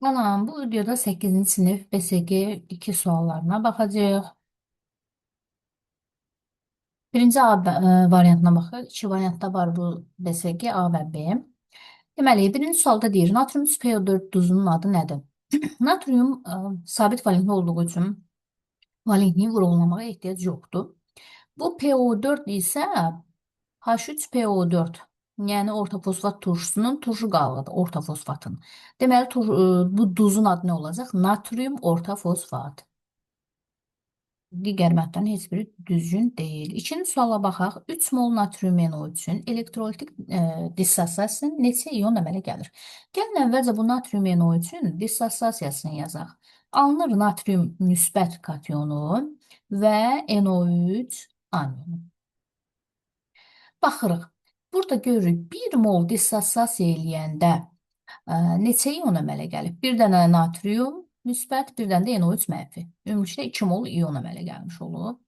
Salam, bu videoda 8-ci sinif BSG 2 suallarına baxacağıq. Birinci A variantına baxırıq. İki variantda var bu BSG, A və B. Deməli, birinci sualda deyir, natrium 3PO4 duzunun adı nədir? Natrium sabit valentli olduğu üçün valentliyi vurğulamağa ehtiyac yoxdur. Bu PO4 isə H3PO4, yəni ortofosfat turşusunun turşu qalığıdır, ortofosfatın. Deməli, bu duzun adı nə olacaq? Natrium ortofosfat. Digər maddələrin heç biri düzgün deyil. İkinci suala baxaq. 3 mol natrium NO üçün elektrolitik dissosiasiyasının neçə ion əmələ gəlir? Gəlin əvvəlcə bu natrium NO üçün dissosiasiyasını yazaq. Alınır natrium müsbət katyonu və NO3 anyonu. Baxırıq. Burada görürük 1 mol dissosiasiya eləyəndə neçə ion əmələ gəlib? Bir dənə natrium müsbət, bir dənə də NO3 mənfi. Ümumilikdə 2 mol ion əmələ gəlmiş olub.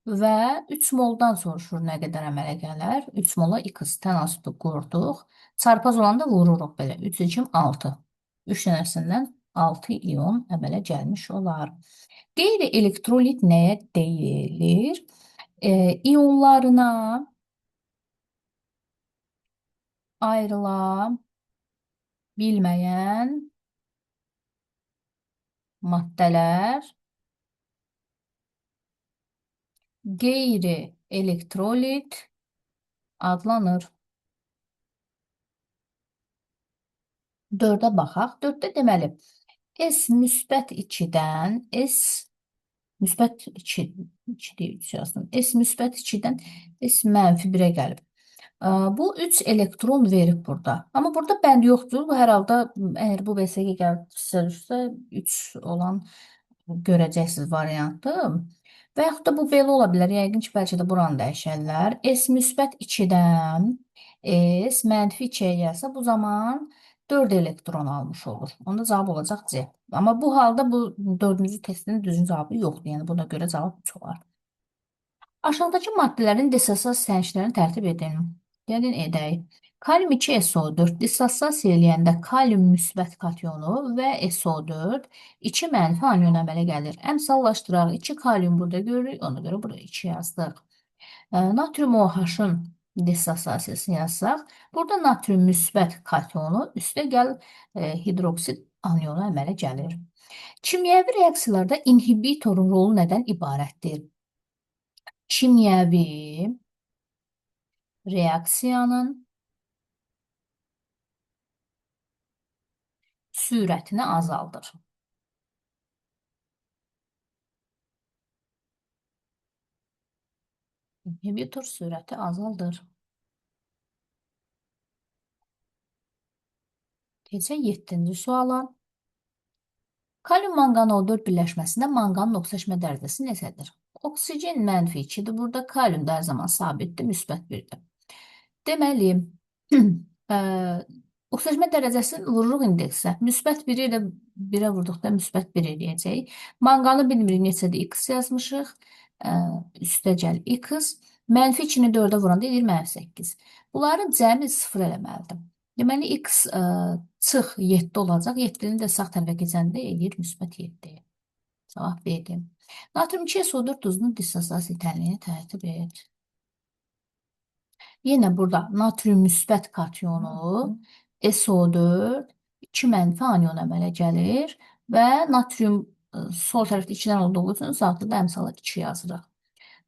Və 3 moldan soruşur nə qədər əmələ gələr? 3 mola x tənasübü qurduq. Çarpaz olanda vururuq belə. 3, 2, 6. 3 dənəsindən 6 ion əmələ gəlmiş olar. Qeyri-elektrolit nəyə deyilir? İonlarına ayrıla bilməyən maddələr qeyri-elektrolit adlanır. 4-ə baxaq. 4-də deməli, S müsbət 2-dən S müsbət 2, 2 deyil, 3 yazdım. S müsbət 2-dən S mənfi 1-ə gəlib. Bu 3 elektron verib burada. Amma burada bənd yoxdur. Bu hər halda əgər bu BSG gəlib sizə düşsə 3 olan görəcəksiniz variantı. Və yaxud da bu belə ola bilər. Yəqin ki, bəlkə də buranı dəyişərlər. S müsbət 2-dən S mənfi 2-yə gəlsə, bu zaman 4 elektron almış olur. Onda cavab olacaq C. Amma bu halda bu 4-cü testin düzgün cavabı yoxdur. Yəni buna görə cavab 3 olar. Aşağıdakı maddələrin dissosiasiya sənişlərini tərtib edin. Gəlin edək. Kalium 2SO4 dissosiasiya eləyəndə kalium müsbət katyonu və SO4 2 mənfi anyon əmələ gəlir. Əmsallaşdıraq. 2 kalium burada görürük. Ona görə buraya 2 yazdıq. Natrium OH-ın dissosiasiyasını yazsaq, burada natrium müsbət katyonu üstə gəl hidroksid anyonu əmələ gəlir. Kimyəvi reaksiyalarda inhibitorun rolu nədən ibarətdir? Kimyəvi reaksiyanın sürətini azaldır. İnhibitor sürəti azaldır. Keçək 7-ci suala. Kalium manqan O4 birləşməsində manqanın oksidaşma dərəcəsi neçədir? Oksigen mənfi 2-dir. Burada kalium da hər zaman sabitdir, müsbət 1-dir. Deməli, oksidaşma dərəcəsini vururuq indeksə. Müsbət 1-i ilə 1-ə vurduqda müsbət 1 eləyəcək. Manqanı bilmirik neçədir, x yazmışıq. Üstə gəl x. Mənfi 2-ni 4-ə vuranda eləyir mənfi 8. Bunların cəmi 0 eləməlidir. Deməli, x çıx 7 olacaq. 7-ni də sağ tərəfə keçəndə eləyir müsbət 7. Cavab B-dir. Natrium 2SO4 duzunun dissosiasiya tənliyini tərtib et. Yenə burada natrium müsbət katyonu SO4 2 mənfi anyon əmələ gəlir və natrium sol tərəfdə 2-dən olduğu üçün sağda da əmsala 2 yazırıq.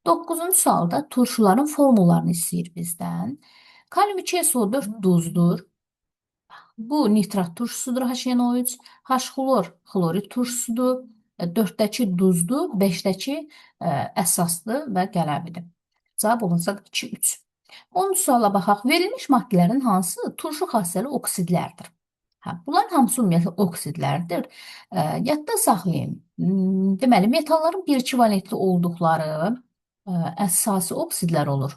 9-cu sualda turşuların formullarını istəyir bizdən. Kalium 2SO4 duzdur. Bu nitrat turşusudur HNO3. H-xlor xlorid turşusudur. 4-dəki duzdur, 5-dəki əsasdır və qələvidir. Cavab olacaq 2-3. 10 suala baxaq. Verilmiş maddələrin hansı turşu xassəli oksidlərdir? Hə, bunların hamısı ümumiyyətlə oksidlərdir. Yadda saxlayın. Deməli, metalların 1-2 valentli olduqları əsasi oksidlər olur.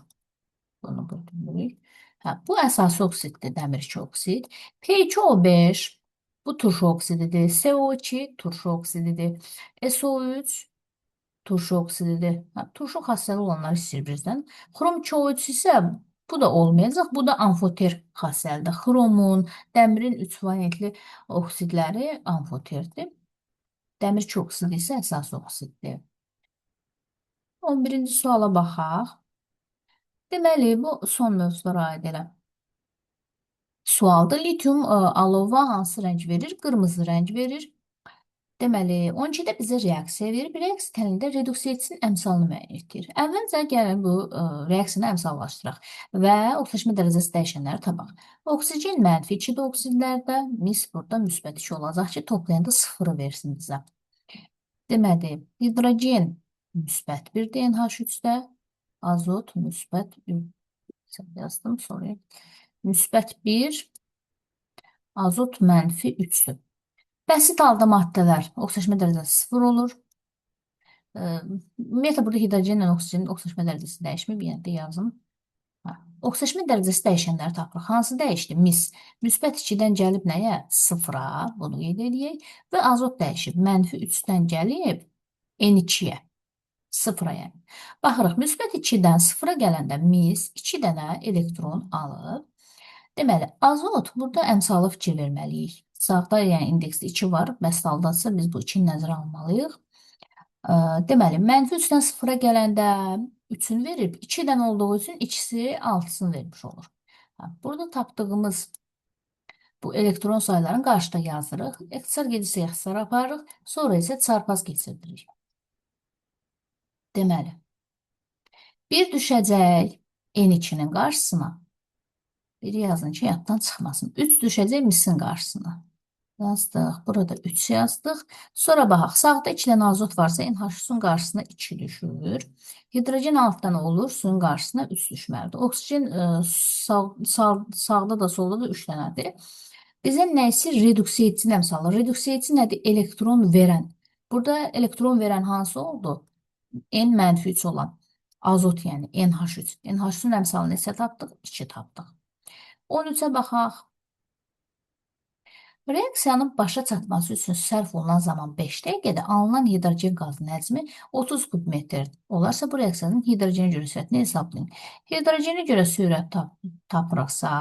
Bunu burada. Hə, bu əsasi oksiddir, dəmir 2 oksid. P2O5 bu turşu oksididir. SO2 turşu oksididir. SO3 turşu oksididir. Hə, turşu xassəli olanlar istəyir bizdən. Xrom 2O3 isə Bu da olmayacaq. Bu da amfoter xassəlidir. Xromun, dəmirin 3 valentli oksidləri amfoterdir. Dəmir 2 oksidi isə əsas oksiddir. 11-ci suala baxaq. Deməli, bu son mövzulara aid elə sualdır. Litium alova hansı rəng verir? Qırmızı rəng verir. Deməli, 12-də bizə reaksiya verib. Reaksiya təlində reduksiyaçının əmsalını müəyyən edir. Əvvəlcə gəlin bu reaksiyanı əmsallaşdıraq və oksidaşma dərəcəsi dəyişənləri tapaq. Oksigen mənfi 2-də oksidlərdə, mis burada müsbət 2 olacaq ki, toplayanda 0-ı versin bizə. Deməli, hidrogen müsbət 1-də NH3-də, azot müsbət 3. Yazdım, sorry. Müsbət 1, azot mənfi 3-dür. Bəsit halda maddələr oksidaşma dərəcəsi 0 olur. Ümumiyyətlə, burada hidrogenlə oksigenin oksidaşma dərəcəsi dəyişmir. Bir yerdə yazım. Oksidaşma dərəcəsi dəyişənləri tapırıq. Hansı dəyişdi? Mis. Müsbət 2-dən gəlib nəyə? 0-a. Bunu qeyd edək. Və azot dəyişib. Mənfi 3-dən gəlib N2-yə. 0-a yəni. Baxırıq, müsbət 2-dən 0-a gələndə mis 2 dənə elektron alıb. Deməli, azot burada əmsalı fikir verməliyik. Sağda, yəni indeksdə 2 var. Bəsit haldadsa biz bu 2-ni nəzərə almalıyıq. Deməli, mənfi 3-dən 0-a gələndə 3-ünü verib, 2 dənə olduğu üçün ikisi 6-sını vermiş olur. Burada tapdığımız bu elektron saylarını qarşıda yazırıq. İxtisar gedirsə ixtisar aparırıq. Sonra isə çarpaz keçirdirik. Deməli, 1 düşəcək N2-nin qarşısına. 1 yazın ki, yaddan çıxmasın. 3 düşəcək misin qarşısına. Yazdıq. Burada 3 yazdıq. Sonra baxaq. Sağda 2 dənə azot varsa NH3-ün qarşısına 2 düşür. Hidrogen 6 dənə olur. Suyun qarşısına 3 düşməlidir. Oksigen sağda da solda da 3 dənədir. Bizə nə istəyir? Reduksiya etsin əmsalı. Reduksiya etsin nədir? Elektron verən. Burada elektron verən hansı oldu? N mənfi 3 olan azot, yəni NH3. NH3-ün əmsalı neçə tapdıq? 2 tapdıq. 13-ə baxaq. Reaksiyanın başa çatması üçün sərf olunan zaman 5 dəqiqədə alınan hidrogen qazının həcmi 30 kub metr olarsa, bu reaksiyanın hidrogenə görə sürətini hesablayın. Hidrogenə görə sürət tapırıqsa,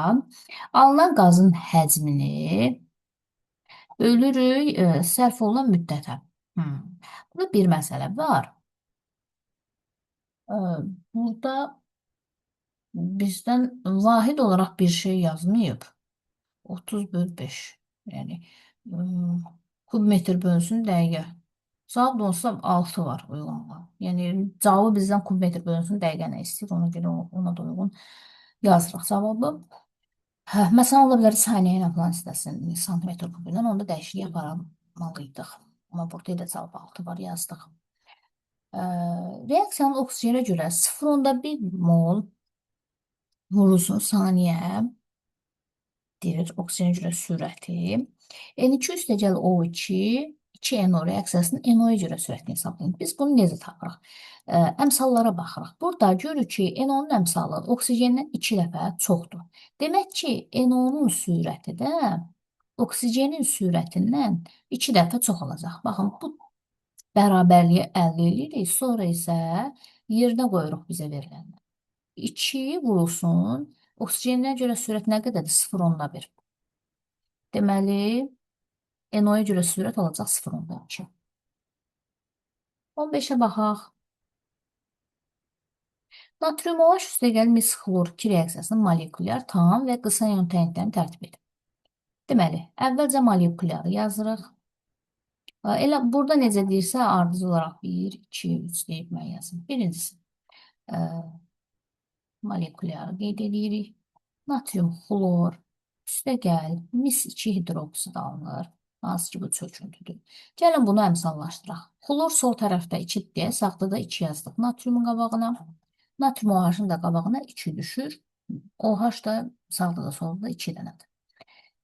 alınan qazın həcmini bölürük sərf olunan müddətə. Burada bir məsələ var. Burada bizdən vahid olaraq bir şey yazmayıb. 30 böl 5. Yəni kub metr bölünsün dəqiqə. Cavab da olsa 6 var uyğunluğa. Yəni cavabı bizdən kub metr bölünsün dəqiqə nə istəyir, ona görə ona da uyğun yazırıq cavabı. Hə, məsələn, ola bilər saniyə ilə falan istəsin, santimetr kubu ilə, onda dəyişiklik aparmalıydıq. Amma burada da cavab 6 var, yazdıq. Reaksiyanın oksigenə görə 0,1 mol vurulsun saniyə deyir oksigenə görə sürəti. N2 üstəgəl O2, 2NO reaksiyasının NO-ya görə sürətini hesablayın. Biz bunu necə tapırıq? Əmsallara baxırıq. Burada görürük ki, NO-nun əmsalı oksigendən 2 dəfə çoxdur. Demək ki, NO-nun sürəti də oksigenin sürətindən 2 dəfə çox olacaq. Baxın, bu bərabərliyi əldə edirik. Sonra isə yerinə qoyuruq bizə verilənlər. 2 vurulsun. Oksigeninə görə sürət nə qədərdir? 0,1. Deməli, NO-ya görə sürət olacaq 0,2. 15-ə baxaq. Natrium OH üstəgəl mis xlor 2 reaksiyasının molekulyar, tam və qısa ion təyinatlarını tərtib edin. Deməli, əvvəlcə molekulyarı yazırıq. Elə burada necə deyirsə, ardıcıl olaraq 1, 2, 3 deyib mən yazım. Birincisi, molekulyarı qeyd edirik. Natrium xlor üstəgəl mis 2 hidroksid alınır. Hansı ki, bu çöküntüdür. Gəlin bunu əmsallaşdıraq. Xlor sol tərəfdə 2 deyə, sağda da 2 yazdıq. Natriumun qabağına, natrium OH-ın da qabağına 2 düşür. OH da sağda da solda da 2 dənədir.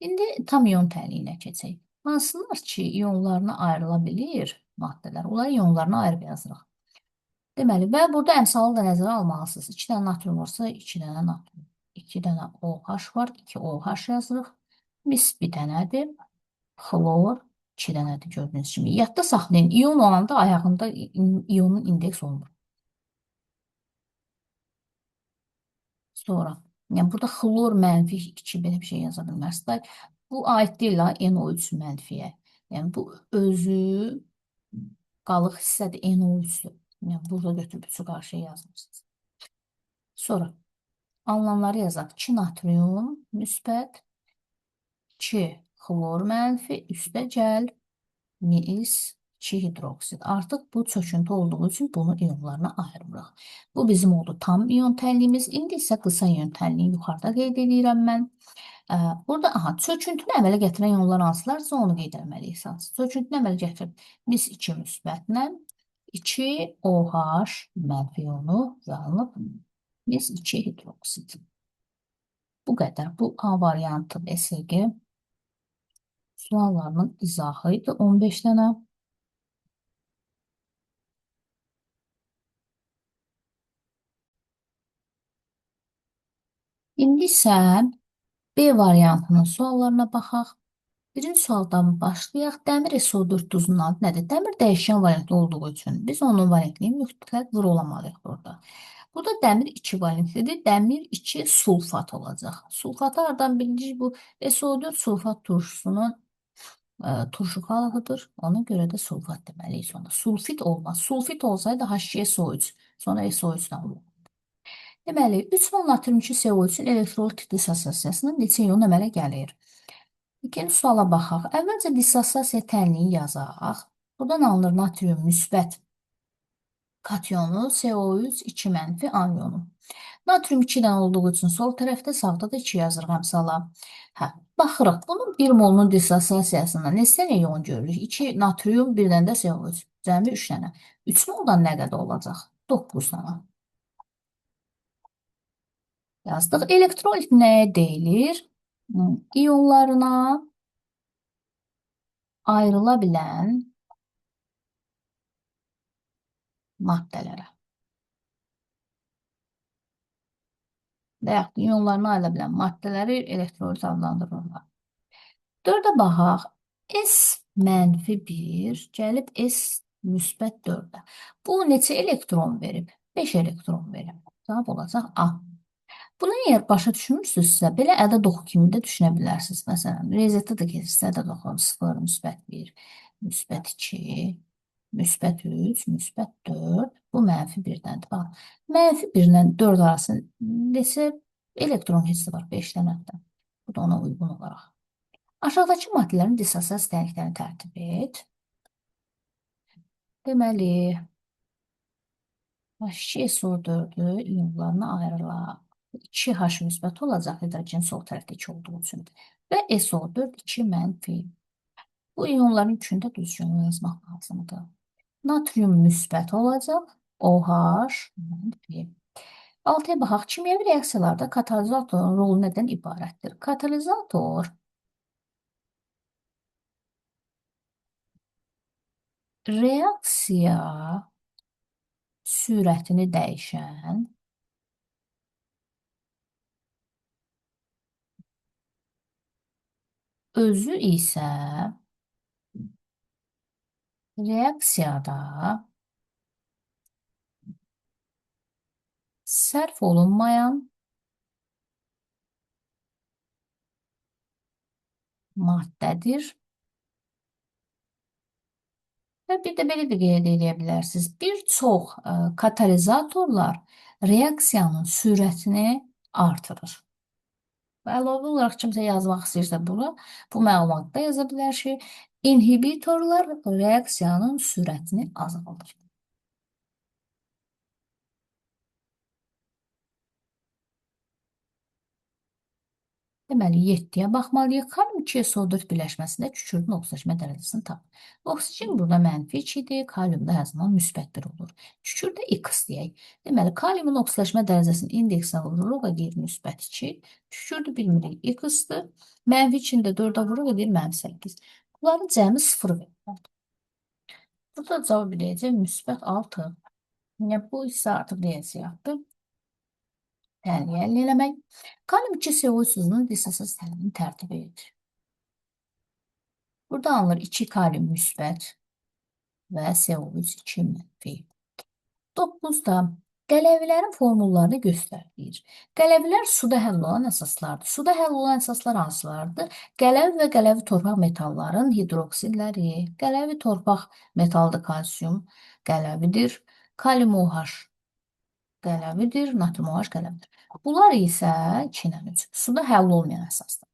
İndi tam ion təhliyinə keçək. Hansılar ki, ionlarına ayrıla bilir maddələr, onları ionlarına ayırıb yazırıq. Deməli, və burada əmsalı da nəzərə almalısınız. 2 dənə natrium varsa, 2 dənə natrium. 2 dənə OH var, 2 OH yazırıq. Mis bir dənədir. Xlor 2 dənədir gördüyünüz kimi. Yadda saxlayın, ion olanda ayağında ionun indeks olmur. Sonra Yəni burada xlor mənfi 2 belə bir şey yaza bilməzsiniz. Bu aid deyil ha, NO3 mənfiyə. Yəni bu özü qalıq hissədir, NO3-dür. Yəni burada götürüb 3-ü qarşıya yazmırsınız. Sonra anlamları yazaq. 2 natrium müsbət, 2 xlor mənfi, üstə gəl, mis 2 hidroksid. Artıq bu çöküntü olduğu üçün bunu iyonlarına ayırmırıq. Bu bizim oldu tam iyon tənliyimiz. İndi isə qısa iyon tənliyi yuxarıda qeyd edirəm mən. Burada aha, çöküntünü əmələ gətirən iyonlar hansılarsa onu qeyd etməliyik esas. Çöküntünü əmələ gətirib mis 2 müsbətlə 2 OH mənfi iyonu və alınıb mis 2 hidroksid. Bu qədər. Bu A variantı SG suallarının izahı idi 15 dənə. İndi isə B variantının suallarına baxaq. Birinci sualdan başlayaq. Dəmir SO4 duzunun adı nədir? Dəmir dəyişən valentli olduğu üçün biz onun valentliyini mütləq vurğulamalıyıq burada. Burada dəmir 2 valentlidir. Dəmir 2 sulfat olacaq. Sulfatı hardan bilirik? Bu SO4 sulfat turşusunun turşu qalıqıdır. Ona görə də sulfat deməliyik sonra. Sulfit olmaz. Sulfit olsaydı H2SO3, sonra SO3-dən olur. Deməli, 3 mol natrium 2 CO3-ün elektrolitik dissosiasiyasından neçə ion əmələ gəlir? İkinci suala baxaq. Əvvəlcə dissosiasiya tənliyi yazaq. Buradan alınır natrium müsbət katyonu, CO3 2 mənfi anyonu. Natrium 2 dənə olduğu üçün sol tərəfdə, sağda da 2 yazırıq əmsala. Hə, baxırıq. Bunun 1 molunun dissosiasiyasından neçə dənə ion görürük? 2 natrium, bir dənə də CO3. Cəmi 3 dənə. 3 moldan nə qədər olacaq? 9 dənə. Yazdıq. Elektrolit nəyə deyilir? İyonlarına ayrıla bilən maddələrə. Və yaxud iyonlarına ayrıla bilən maddələri elektrolit adlandırırlar. 4-ə baxaq. S mənfi 1 gəlib S müsbət 4-ə. Bu neçə elektron verib? 5 elektron verib. Cavab olacaq A. Bunu əgər başa düşmürsünüzsə, belə ədəd oxu kimi də düşünə bilərsiniz. Məsələn, riyaziyyatda da keçirsə ədəd oxu 0, müsbət 1, müsbət 2, müsbət 3, müsbət 4. Bu mənfi 1-dəndir. Bax, mənfi 1 ilə 4 arasında neçə elektron hissi var? 5 dənədir. Bu da ona uyğun olaraq. Aşağıdakı maddələrin dissosiasiya tənliklərini tərtib et. Deməli, H2SO4-ü iyonlarına ayrılar. 2H müsbət olacaq hidrogen sol tərəfdə 2 olduğu üçün. Və SO4 2 mənfi. Bu iyonların üçünü də düzgün yazmaq lazımdır. Natrium müsbət olacaq. OH mənfi. 6-ya baxaq. Kimyəvi reaksiyalarda katalizatorun rolu nədən ibarətdir? Katalizator reaksiya sürətini dəyişən özü isə reaksiyada sərf olunmayan maddədir. Və bir də belə də qeyd edə bilərsiniz. Bir çox katalizatorlar reaksiyanın sürətini artırır. Və əlavə olaraq kimsə yazmaq istəyirsə bunu, bu məlumatı da yaza bilər ki, inhibitorlar reaksiyanın sürətini azaldır. Deməli, 7-yə baxmalıyıq. Kalium 2SO4 birləşməsində kükürdün oksidaşma dərəcəsini tap. Oksigen burada mənfi 2 idi, kalium da hər zaman müsbət 1 olur. Kükürd də X deyək. Deməli, kaliumun oksidaşma dərəcəsinin indeksinə vururuq, edir müsbət 2. Kükürdü bilmirik, X-dir. Mənfi 2-ni də 4-ə vururuq, edir mənfi 8. Bunların cəmi 0 verir. Burada cavab edəcək müsbət 6. Yəni, bu isə artıq riyaziyyatdır. Tənliyi əldə eləmək. Kalium 2 CO3 duzunun dissosiasiya tənliyini tərtib edir. Burada alınır 2 kalium müsbət və CO3 2 mənfi. 9-da Qələvilərin formullarını göstər deyir. Qələvilər suda həll olan əsaslardır. Suda həll olan əsaslar hansılardır? Qələvi və qələvi torpaq metalların hidroksidləri. Qələvi torpaq metaldır kalsium, qələvidir. Kalium OH qələvidir, natrium OH qələvidir. Bunlar isə 2 ilə 3 suda həll olmayan əsasdır.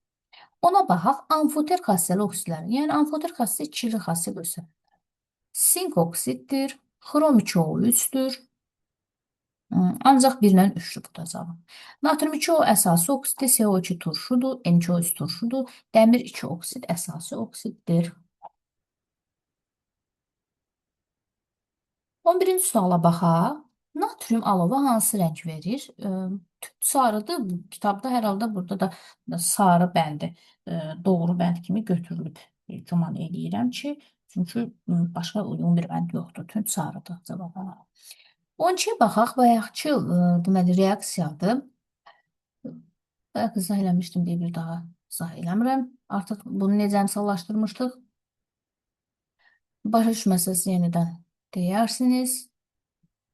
Ona baxaq, amfoter xassəli oksidləri. Yəni amfoter xassə ikili xassə göstərir. Sink oksiddir, xrom 2O3-dür. Ancaq 1 ilə 3-dür bu da cavab. Natrium 2O əsası oksiddir, CO2 turşudur, N2O3 turşudur, dəmir 2 oksid əsası oksiddir. 11-ci suala baxaq. Natrium alovu hansı rəng verir? Tünd sarıdır. Bu kitabda hər halda burada da sarı bəndi doğru bənd kimi götürülüb. Güman eləyirəm ki, çünki başqa uyğun bir bənd yoxdur. Tünd sarıdır cavab olaraq. 12-yə baxaq. Bayaqçı deməli reaksiyadır. Bayaq izah eləmişdim deyə bir daha izah eləmirəm. Artıq bunu necə əmsallaşdırmışdıq? Başa düşməsəz yenidən deyərsiniz.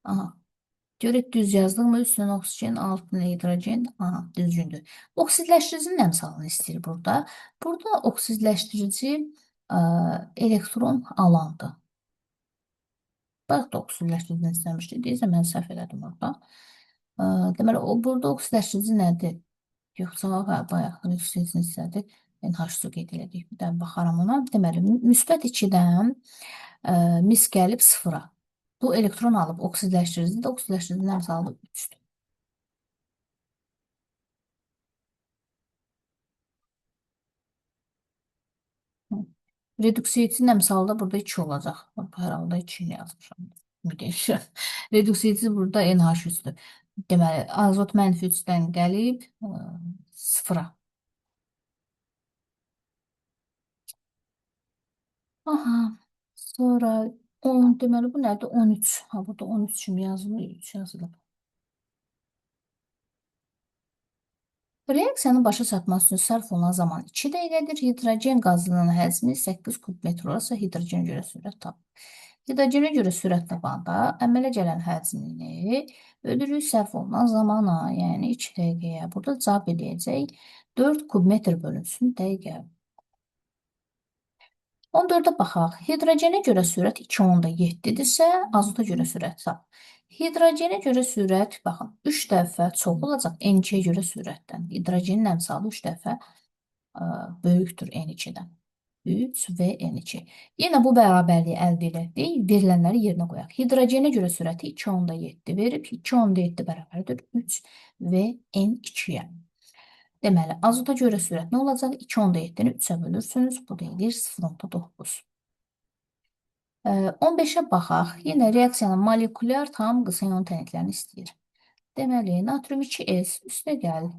Aha. Görək düz yazdıq mı? Üstünə oksigen, altına hidrogen. Aha, düzgündür. Oksidləşdiricinin əmsalını istəyir burada. Burada oksidləşdirici elektron alandır. Bayaq da oksidləşdiricini istəmişdi. Deyirsə mən səhv elədim orada. Deməli, o burada oksidləşdirici nədir? Yox, cavab hə, bayaq oksidləşdirici istədi. NH2 qeyd elədik. Bir də baxaram ona. Deməli, müsbət 2-dən mis gəlib 0-a. Bu elektron alıb oksidləşdirici də oksidləşdiricinin əmsalı 3-dür. Reduksiyetinin əmsalı da burada 2 olacaq. Hər halda 2 yazmışam. Ümid edirəm. Reduksiyeti burada NH3-dür. Deməli, azot mənfi 3-dən gəlib 0-a. Aha. Sonra 10, deməli bu nədir? 13. Ha, burada 13 kimi yazılır, 3 yazılıb. Reaksiyanın başa çatması üçün sərf olunan zaman 2 dəqiqədir. Hidrogen qazının həcmi 8 kub metr olarsa hidrogenə görə sürət tap. Hidrogenə görə sürət tapanda əmələ gələn həcmini bölürük sərf olunan zamana, yəni 2 dəqiqəyə. Burada cavab eləyəcək 4 kub metr bölünsün dəqiqə. 14-ə baxaq. Hidrogenə görə sürət 2,7-dirsə, azota görə sürət tap. Hidrogenə görə sürət, baxın, 3 dəfə çox olacaq N2-yə görə sürətdən. Hidrogenin əmsalı 3 dəfə böyükdür N2-dən. 3 və N2. Yenə bu bərabərliyi əldə elədik. Verilənləri yerinə qoyaq. Hidrogenə görə sürəti 2,7 verib. 2,7 bərabərdir 3 və N2-yə. Deməli, azota görə sürət nə olacaq? 2,7-ni 3-ə bölürsünüz. Bu da eləyir 0,9. 15-ə baxaq. Yenə reaksiyanın molekulyar tam qısa ion tənliklərini istəyir. Deməli, natrium 2S üstə gəl.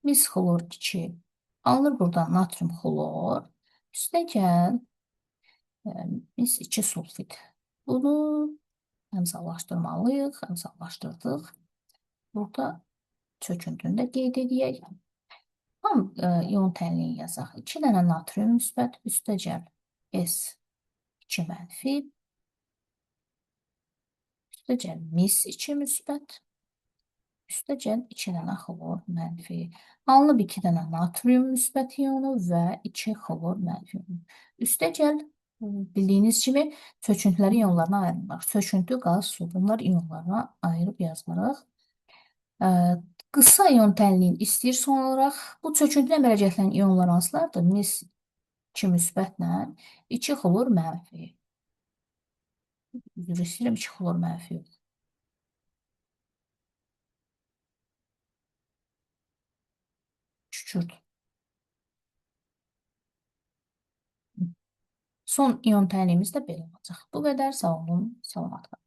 Mis xlor 2. Alınır buradan natrium xlor. Üstə gəl. Mis 2 sulfit. Bunu əmsallaşdırmalıyıq. Əmsallaşdırdıq. Burada çöküntünü də qeyd edək. Tam ion tənliyini yazaq. 2 dənə natrium müsbət, üstə gəl S 2 mənfi, üstə gəl mis 2 müsbət, üstə gəl 2 dənə xlor mənfi. Alınıb 2 dənə natrium müsbət ionu və 2 xlor mənfi ionu. Üstə gəl bildiyiniz kimi çöküntüləri ionlarına ayırırıq. Çöküntü, qaz, su bunlar ionlarına ayırıb yazırıq. Qısa ion tənliyini istəyir son olaraq. Bu çöküntüdə əmələ gətirilən ionlar hansılardır? Mis 2 müsbətlə 2 xlor mənfi. Üzr istəyirəm, 2 xlor mənfi yox. Kükürt. Son ion tənliyimiz də belə olacaq. Bu qədər. Sağ olun, salamat qalın.